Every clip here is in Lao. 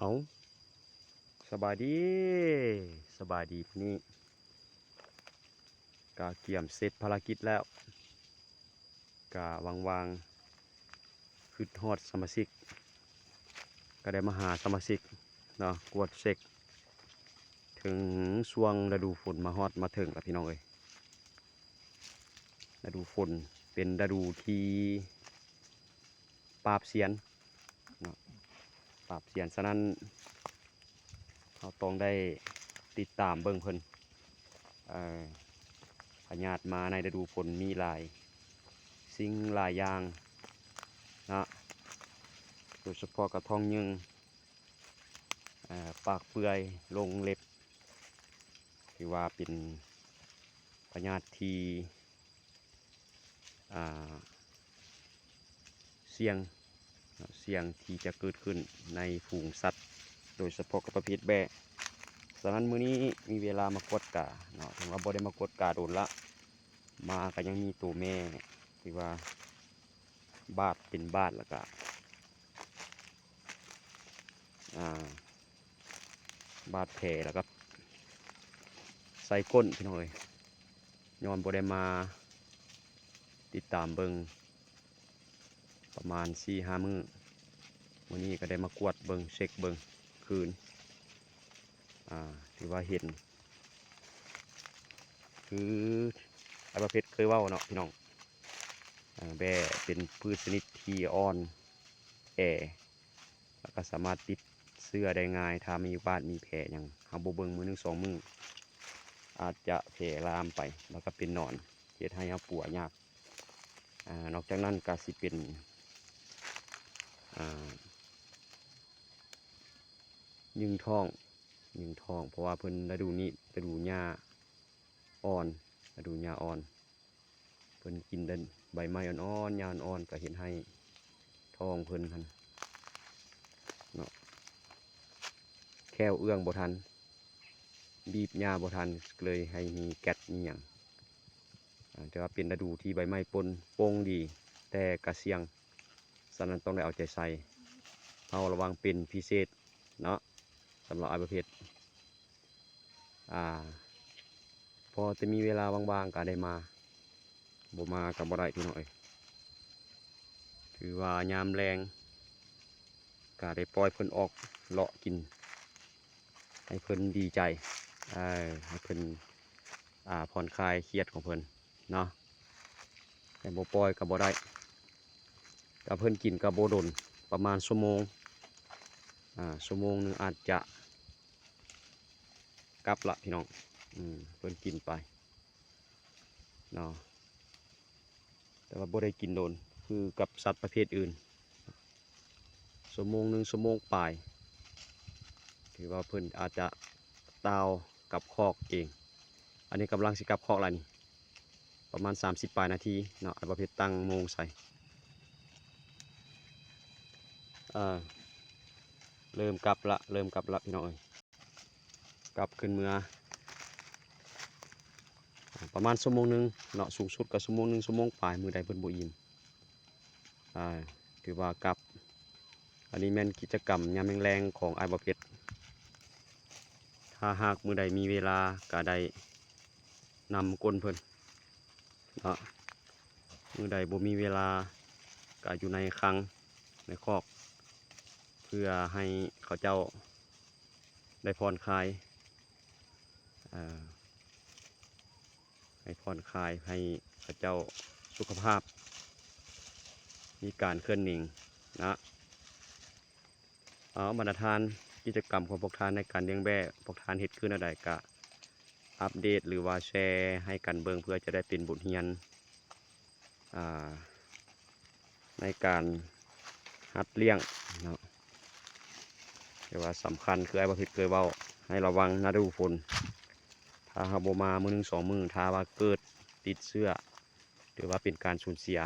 ເອົາ ສະບາຍດີ ສະບາຍດີ ມື້ນີ້ກະກຽມເສັດພາລະກິດແລ້ວ ກະຫວັງໆ ຄຶດຮອດສະມາຊິກ ກະໄດ້ມາຫາສະມາຊິກເນາະ ກວດເຊັກ ເຖິງຊ່ວງລະດູຝົນມາຮອດມາເຖິງລະ ພີ່ນ້ອງເອີຍ. ລະດູຝົນເປັນລະດູທີ່ປາບຊຽນເນາະ ປາບຊຽນ ສະນັ້ນເຮົາຕ້ອງໄດ້ຕິດຕາມເບິ່ງເພິ່ນ ເອີ ພະຍາດມາໃນລະດູຝົນມີຫຼາຍສິ່ງຫຼາຍຢ່າງເນາະ ໂດຍສະເພາະກະທ້ອງຍືງ ເອີ ປາກເປື່ອຍ ລົງເລັບ ຖືວ່າເປັນພະຍາດທີ່ ອ່າ ສ່ຽງເນາະ ສ່ຽງທີ່ຈະເກີດຂຶ້ນໃນຝູງສັດ ໂດຍສະເພາະກັບປະເພດແບ້. ສະນັ້ນມື້ນີ້ມີເວລາມາກວດກາເນາະ ເຖິງວ່າບໍ່ໄດ້ມາກວດກາດົນລະ ມາກະຍັງມີໂຕແມ່ ຖືວ່າ ບາດເປັນບາດ ແລ້ວກະ ອ່າ ບາດແຜ ແລ້ວກະໄສ້ກົ້ນ ພີ່ນ້ອງເອີຍ ຍ້ອນບໍ່ໄດ້ມາຕິດຕາມເບິ່ງປະມານສີ່ຫ້າມື້ ມື້ນີ້ກະໄດ້ມາກວດເບິ່ງ ເຊັກເບິ່ງຄືນ ອ່າ ຖືວ່າເຫັນ ຄືອ້າຍບ່າວເພັດເຄີຍເວົ້າເນາະ ພີ່ນ້ອງ ເອີ ແບ້ເປັນພືດຊະນິດທີ່ອ່ອນແອ ແລ້ວກະສາມາດຕິດເຊື້ອໄດ້ງ່າຍ ຖ້າມີບາດມີແຜຫຍັງ ເຮົາບໍ່ເບິ່ງມື້ໜຶ່ງສອງມື້ ອາດຈະແຜ່ລາມໄປ ແລ້ວກະເປັນໜອນ ເຮັດໃຫ້ເຮົາປົວຍາກ. ອາ ນອກຈາກນັ້ນກະຊິເປັນ ອາ ຍືງທ້ອງ ຍືງທ້ອງ ເພາະວ່າເພິ່ນລະດູນີ້ລະດູຫຍ້າອ່ອນ ລະດູຫຍ້າອ່ອນ ເພິ່ນກິນແຕ່ໃບໄມ້ອ່ອນໆ ຫຍ້າອ່ອນໆ ກະເຮັດໃຫ້ທ້ອງເພິ່ນຫັ້ນເນາະ ແຂ້ວເອື້ອງບໍ່ທັນ ບີບຫຍ້າບໍ່ທັນ ເລີຍໃຫ້ມີແກັດມີຫຍັງ. ອາ ແຕ່ວ່າເປັນລະດູທີ່ໃບໄມ້ປົ່ນໂປ່ງດີ ແຕ່ກະສ່ຽງ ສະນັ້ນຕ້ອງໄດ້ເອົາໃຈໃສ່ ເຝົ້າລະວັງເປັນພິເສດເນາະ ສຳລັບອ້າຍປະເພດ ອາ ພໍແຕ່ມີເວລາວ່າງໆ ກະໄດ້ມາ ບໍ່ມາກະບໍ່ໄດ້ ພີ່ນ້ອງເອີຍ. ຖືວ່າຍາມແລງກະໄດ້ປ່ອຍເພິ່ນອອກເລາະກິນ ໃຫ້ເພິ່ນດີໃຈ ເອີ ໃຫ້ເພິ່ນ ອາ ຜ່ອນຄາຍຄຽດຂອງເພິ່ນເນາະ ແຕ່ບໍ່ປ່ອຍກະບໍ່ໄດ້ ກະເພິ່ນກິນກະບໍ່ດົນ ປະມານຊົ່ວໂມງ ອາ ຊົ່ວໂມງໜຶ່ງອາດຈະກັບລະ ພີ່ນ້ອງ ອືມ ເພິ່ນກິນໄປເນາະ ແຕ່ວ່າບໍ່ໄດ້ກິນດົນ ຄືກັບສັດປະເພດອື່ນ ຊົ່ວໂມງໜຶ່ງ ຊົ່ວໂມງປາຍ ຖືວ່າເພິ່ນອາດຈະຕ່າວກັບຄອກເອງ. ອັນນີ້ກຳລັງຊິກັບຄອກລະນີ້ ປະມານສາມສິບປາຍນາທີເນາະ ອ້າຍບ່າວເພັດຕັ້ງໂມງໃສ່ ເອີ ເລີ່ມກັບລະ ເລີ່ມກັບລະ ພີ່ນ້ອງເອີຍ. ກັບຂຶ້ນເມືອ ປະມານຊົ່ວໂມງໜຶ່ງເນາະ ສູງສຸດກະຊົ່ວໂມງໜຶ່ງ ຊົ່ວໂມງປາຍ ມື້ໃດເພິ່ນບໍ່ອີ່ມ ອາ ຖືວ່າກັບ. ອັນນີ້ແມ່ນກິດຈະກຳຍາມແລງໆ ຂອງອ້າຍບ່າວເພັດ ຖ້າຫາກມື້ໃດມີເວລາກະໄດ້ນຳກົ້ນເພິ່ນເນາະ ມື້ໃດບໍ່ມີເວລາກະຢູ່ໃນຄັງໃນຄອກ ເພື່ອໃຫ້ເຂົາເຈົ້າ ໄດ້ຜ່ອນຄາຍ ເອີ ໃຫ້ຜ່ອນຄາຍ ໃຫ້ເຂົາເຈົ້າສຸຂະພາບມີການເຄື່ອນເໜັງນະ. ເອົາ ບັນດາທ່ານ ກິດຈະກຳຂອງພວກທ່ານໃນການລ້ຽງແບ້ ພວກທ່ານເຮັດຄືແນວໃດ ກະອັບເດດ ຫຼືວ່າແຊໃຫ້ກັນເບິ່ງ ເພື່ອຈະໄດ້ເປັນບົດຮຽນ ອ່າ ໃນການຫັດລ້ຽງເນາະ. ແຕ່ວ່າສຳຄັນຄືອ້າຍບ່າວເພັດເຄີຍເວົ້າ ໃຫ້ລະວັງນະດູຝົນ ຖ້າເຮົາບໍ່ມາມື້ໜຶ່ງສອງມື້ ຖ້າວ່າເກີດຕິດເຊື້ອ ຖືວ່າເປັນການສູນເສຍ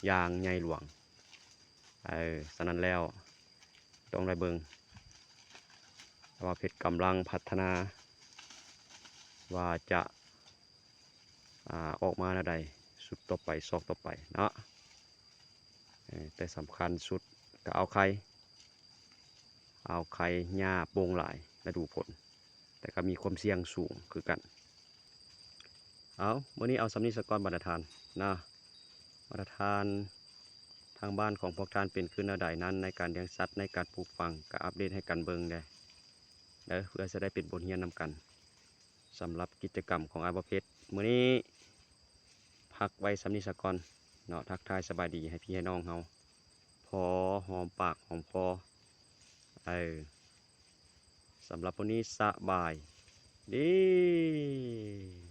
ຢ່າງໃຫຍ່ຫຼວງ. ເອີ ສະນັ້ນແລ້ວ ຕ້ອງໄດ້ເບິ່ງວ່າເພັດກຳລັງພັດທະນາ ວ່າຈະ ອາ ອອກມາແນວໃດ ຊຸດຕໍ່ໄປ ຊອກຕໍ່ໄປເນາະ. ເອີ ແຕ່ສຳຄັນສຸດກະເອົາໄຂ່ ອ່າວໄຂ່ ຫຍ້າປົ່ງຫຼາຍລະດູຝົນ ແຕ່ກໍມີຄວາມສ່ຽງສູງຄືກັນ. ເອົາ ມື້ນີ້ເອົາສ່ຳນີ້ສາກ່ອນ ບັນດາທ່ານນະ ບັນດາທ່ານ ທາງບ້ານຂອງພວກທ່ານເປັນຄືແນວໃດນັ້ນ ໃນການລ້ຽງສັດ ໃນການປູກຝັງ ກໍອັບເດດໃຫ້ກັນເບິ່ງແດ່ເດີ ເພື່ອຈະໄດ້ເປັນບົດຮຽນນຳກັນ. ສຳລັບກິດຈະກຳຂອງອ້າຍບໍ່ເພັດມື້ນີ້ ພັກໄວ້ສ່ຳນີ້ສາກ່ອນເນາະ ທັກທາຍສະບາຍດີໃຫ້ພີ່ໃຫ້ນ້ອງເຮົາ ພໍຫອມປາກຫອມຄໍ. ເອີ ສຳລັບມື້ນີ້ສະບາຍດີ.